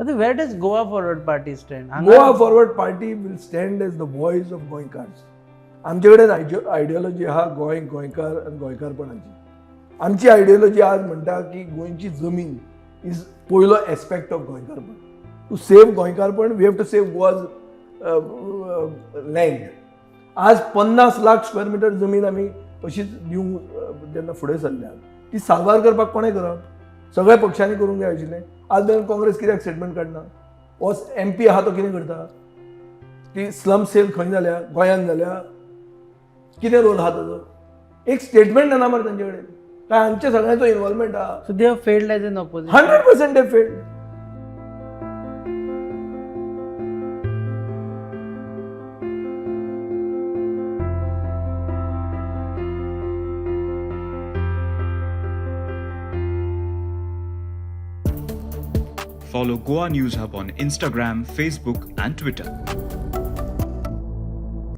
आतां where does Goa Forward Party stand? Goa Forward Party will stand as the voice of गोंयकार्स. आमचे कडेन ideology आहा गोंय, गोंयकार आनी गोंयकारपणाची. आमची आयडियोलॉजी आज म्हणटा की गोंयची जमीन is पयलो एस्पेक्ट ऑफ गोंयकारपण. टू सेव गोंयकारपण, we have to save Goa's land. आज 50 लाख स्क्वेअर मिटर जमीन आमी अशीच दिवंक जेन्ना फुडें सरल्या, ती साल्वार करपाक कोणें करप? सगळ्या पक्षांनी करूंक जाय आशिल्लें. आज मेरेन काँग्रेस कित्याक स्टेटमेंट काडना? हो एमपी आहा तो कितें करता? ती स्लम सेल खंय जाल्या? गोंयांत जाल्या. कितें रोल आहा ताजो? एक स्टेटमेंट ना मरे तांचे कडेन. काय आमच्या सगळ्यांचो इन्वॉल्वमेंट आहा. So they have failed as an opposition. 100% they failed. Follow Goa News Hub on Instagram, Facebook, and Twitter.